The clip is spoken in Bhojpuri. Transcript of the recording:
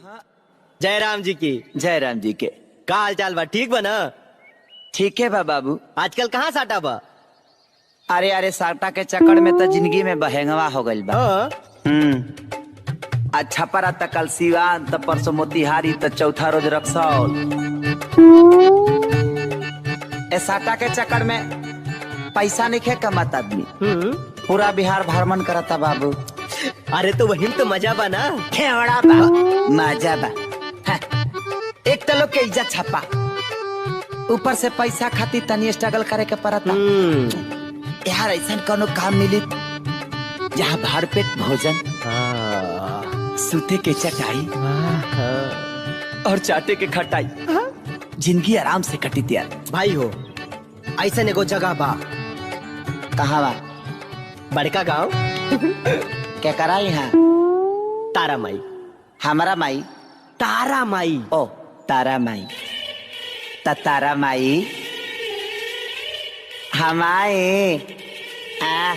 जय राम जी की। जय राम जी के। का हाल चाल बा? ठीक बा ना? ठीक है बा बाबू। आजकल कहाँ साटा बा? अरे अरे साटा के चक्कर में तो जिंदगी में बहेंगवा हो गइल बा। हाँ। अच्छा परा त कल सिवान, त परसों मोतिहारी, त चौथा रोज रक्सौल। ए साटा के चक्कर में पैसा नहीं खे कमाता आदमी। पूरा बिहार भ्रमण करता बाबू। अरे तो वही तो मजा बा ना। खेवड़ा बा, मजा बा। हाँ। एक तो लोग के इज्जत छापा, ऊपर से पैसा खातिर तनी स्ट्रगल करे के पड़ता। यार ऐसा कोनो काम मिली जहाँ भर पेट भोजन, सूते के चटाई और चाटे के खटाई, जिंदगी आराम से कटी यार। भाई हो ऐसा एगो जगह बा। कहाँ बा? बड़का गांव। क्या करा यहाँ? तारा माई। हमारा माई? तारा माई। ओ तारा माई, त तारा माई हमाए। आ